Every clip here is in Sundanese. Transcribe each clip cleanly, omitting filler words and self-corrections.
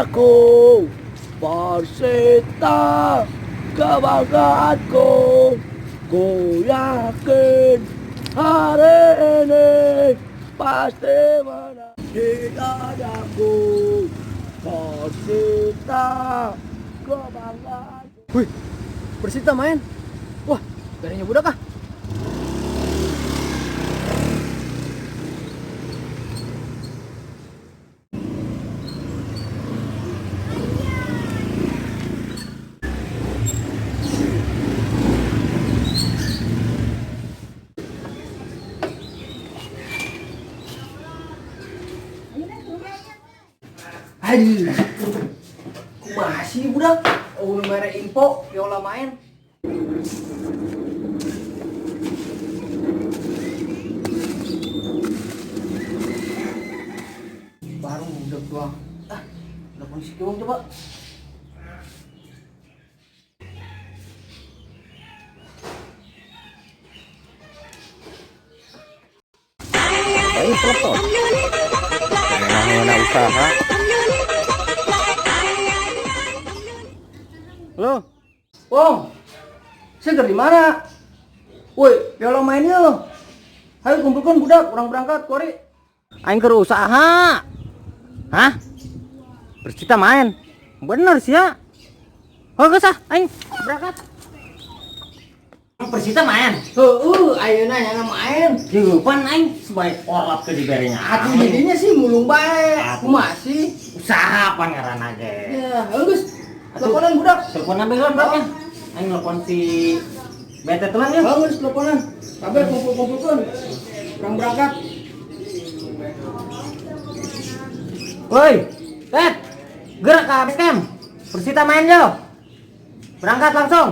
dadaku, Persita kebanggaanku. Ku yakin hari ini pasti menang di dadaku, Persita kebanggaanku. Wih, Persita main. Wah, garinya budak ah. Aduh, kumaha sih budak? Oh, mere info, piola main. Baru budak doang. Ah, telepon si Kiwong coba. Ayo telepon. Mana usaha. Halo, Wong, seger di mana? Woi, piola main yuk. Ayo kumpulkan budak, orang berangkat, kori. Aing keur usaha. Hah? Persita main. Bener sih ya. Oh, geus ah, aing berangkat. Persita main. Heeh, ayeuna nyana main. Jawaban aing sebaik orlap ke diberenya. Atuh jadinya sih mulung bae. Atuh. Kumaha sih? Usaha apa ngaranna ge. Ya, geus. Teleponan budak. Telepon ambil lah berapa? Aing telepon si Bete telan ya. Geus teleponan. Kabeh kumpul-kumpulkeun. Urang berangkat. Woi, Tet. Gerak ke base camp. Persita main yo. Berangkat langsung.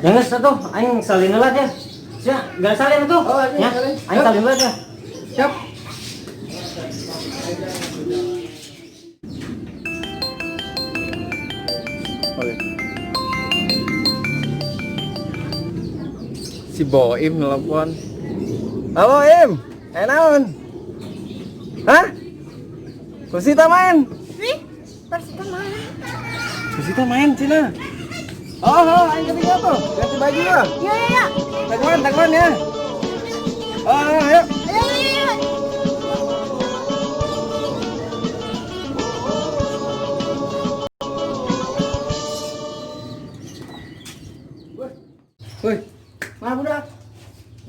Ya geus atuh, aing salin heula ya. Sia, enggak salin atuh. Oh, iya, Ya, salin. aing salin heula ya. Siap. Oke. Si Boim nelpon. Halo Im, eh naon? Hah? Persita main? Ih, Persita main. Persita main Cina. Oh, oh, aing ketiga tuh. Ganti baju ya. Iya, iya, iya. Takuan, takuan ya. Oh, oh, ayo. Ayo, ayo, ayo. Woi, mana budak?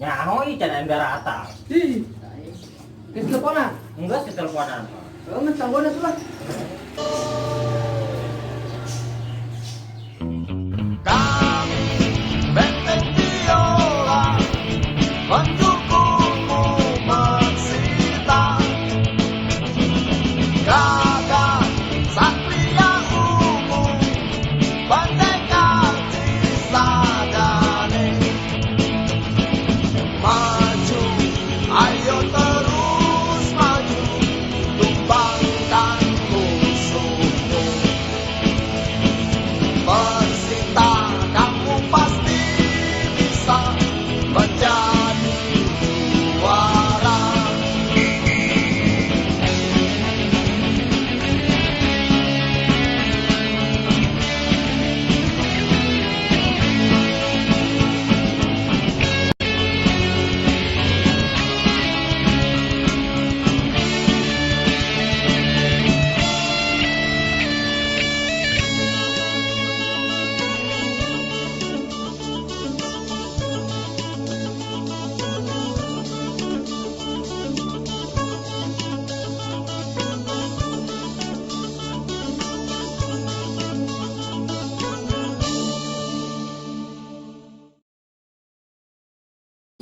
Nyaho ieu cenah daratan. Ih. Geus teleponan. Enggak sih teleponan. Geus tangguhan atuh lah. Kami Benteng Viola mendukungmu Persita. Gagah Satria Ungu Pendekar Cisadane. Maju, ayo terus maju, tumbangkan musuhmu. Persita, kamu pasti bisa menjadi juara.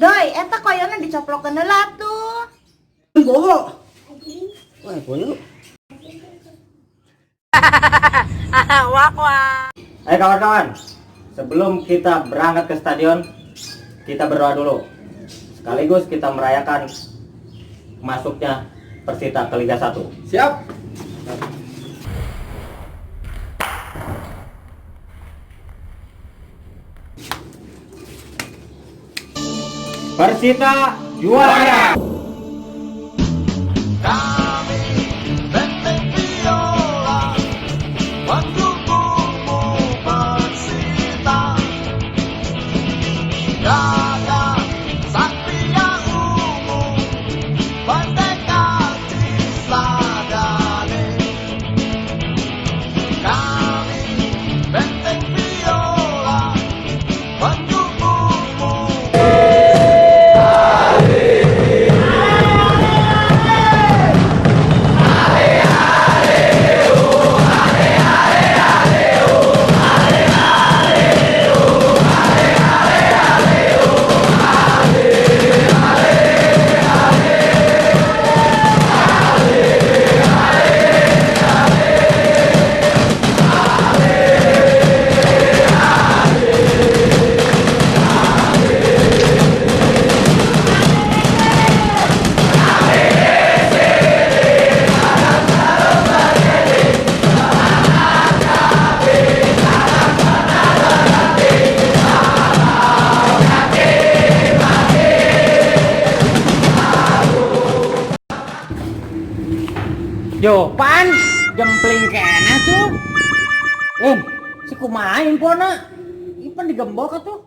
Doi, eta koyona dicoplokeun heula tuh. Boho. Wah, koyo. Wah, wah. Ayo kawan-kawan, sebelum kita berangkat ke stadion, kita berdoa dulu. Sekaligus kita merayakan masuknya Persita ke Liga 1. Siap. Persita Juara. Kami Benteng Viola mendukungmu Persita. Gagah Satria Ungu Pendekar Cisadane. Kami Benteng Viola mendukungmu. Yo, pan, jempling kene tuh. Si kumaha infona? Ipan digembok atuh.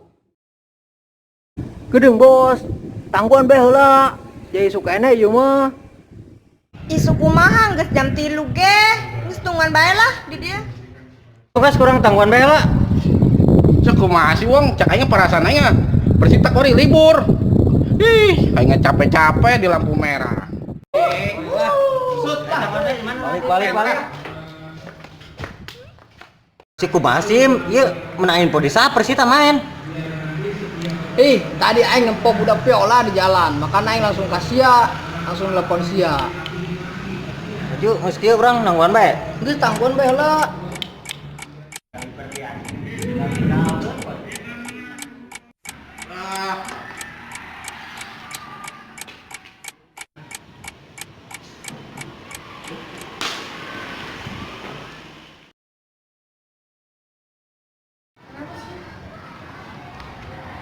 Geudeung bos, tangguan bae heula. Jadi isuk keneh ieu mah. Isuk kumaha geus jam 3 ge. Geus tungguan bae lah di dieu. Tugas kurang tangguan bae lah. Cek kumaha sih wong, cek aing perasaan aing Persita kori libur. Ih, aing capek-capek di lampu merah. Balik. Si kumaha sih, ieu menangin Podisa Persita main. Ih, tadi aing nempo budak Viola di jalan, makanya aing langsung ka sia, langsung telepon sia. Maju, geus kieu urang nangguan bae. Geus tangguan bae heula.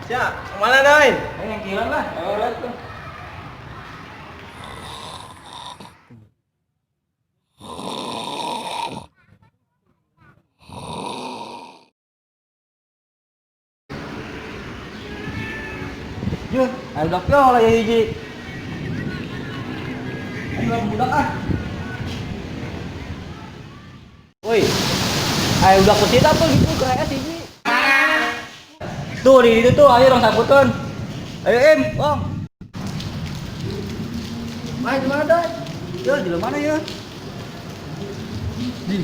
Siap, mana doi? Ayo yang kilan lah. Yuh, ayo budak Viola ya hiji. Ayo budak ah. Woi, Ayo budak Persita tuh gitu ke hiji. Tuh di itu tuh, ayo dong sambutan. Ayo Im, Bang. Main di mana, Doi? Yo, di mana ya? Di.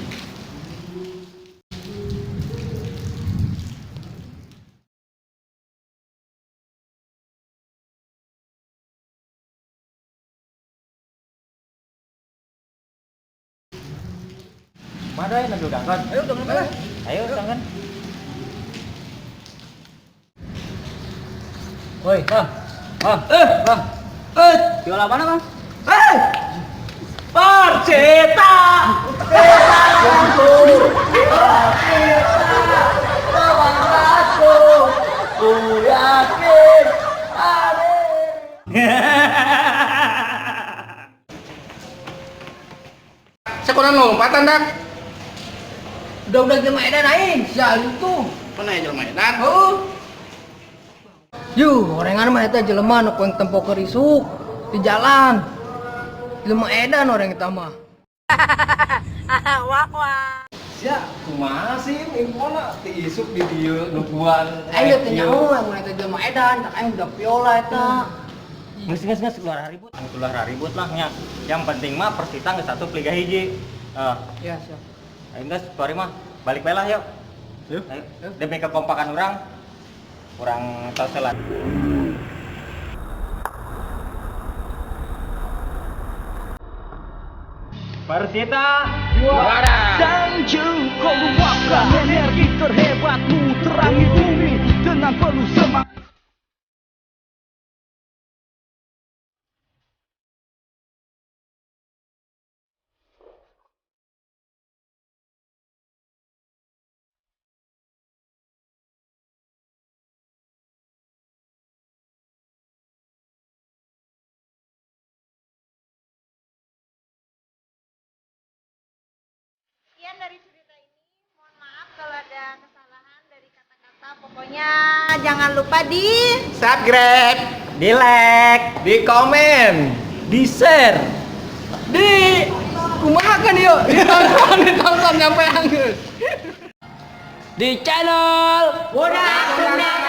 Mana ya nanti udangkan? Ayo udangkan mana? Ayo udangkan. Woi, Bang. Bang. Bang. Viola mana, Bang? Persita. Ku yakin ada. Sekolah lompatan dak. Udah-udah jelema edan aing, sia itu. Mana ya jelema edan? Heuh. Yuh, orengan mah eta jelema nu poeng tempo keur isuk di jalan. Jelema edan orang eta mah. Wah wah. Sia, kumaha sih infona ti isuk di dieu nungguan. Aing teh nyaho mun eta jelema edan, tak aing udah Viola eta. Geus keluar ribut. Keluar ribut lah nya. Yang penting mah Persita geus atup Liga hiji. Ya, siap. Ayo geus keluar mah balik bae lah yuk. Yuk. Ayo. Demi kekompakan urang, urang toselan. Persita juara. Dan kau luapkan energi terhebatmu, terangi bumi dengan penuh semangat. Sekian dari cerita ini. Mohon maaf kalau ada kesalahan dari kata-kata. Pokoknya jangan lupa di Subscribe, Di like. Di komen. Di share. Di kumaha kan yuk ditonton, ditonton nyampe anggeus. Di channel Budak Sunda.